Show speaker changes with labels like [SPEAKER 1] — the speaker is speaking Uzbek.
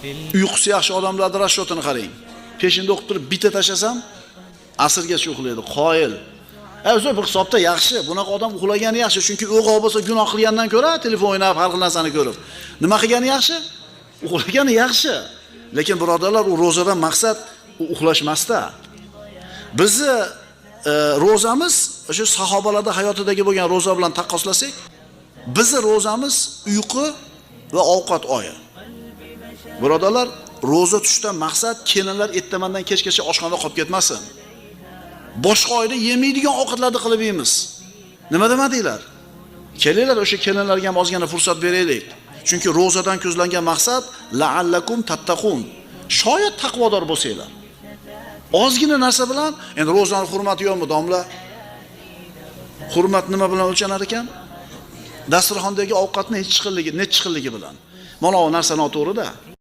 [SPEAKER 1] Uyqusi yaxshi odamlarning расчёт ini qarang. Peshinda o'qib turib bitta tashlasam, asrgacha uxlaydi. Qoyil. O'zi bir hisobda yaxshi. Bunaqa odam uxlagani yaxshi, chunki uyg'oq bo'lsa gunoh qilgandan ko'ra telefon o'ynab har xil narsani ko'rib. Nima qilgani yaxshi? Uxlagani yaxshi. Lekin birodarlar, u ro'zadan maqsad u uxlash emasda. Bizni ro'zamiz o'sha sahobalarda hayotidagi bo'lgan ro'za bilan taqqoslasak, bizni ro'zamiz uyqu va ovqat oyi. Birodarlar, ro'za tutishdan maqsad kelinlar ertamandan kechgacha oshxonada qolib ketmasin. Boshqa oyda yemaydigan ovqatlarni qilib yeymiz. Nima demadinglar? Kelinglar, o'sha kelinlarga ham ozgina fursat beraylik. Chunki ro'zadan ko'zlangan maqsad la'allakum tattaqun. Shoyat taqvodor bo'lsanglar. Ozgina narsa bilan endi ro'zani hurmati yo'qmi, domla? Hurmat nima bilan o'lchanar ekan? Dasturxondagi ovqatni necha xilligi bilan. Mana bu narsa noto'g'ri-da.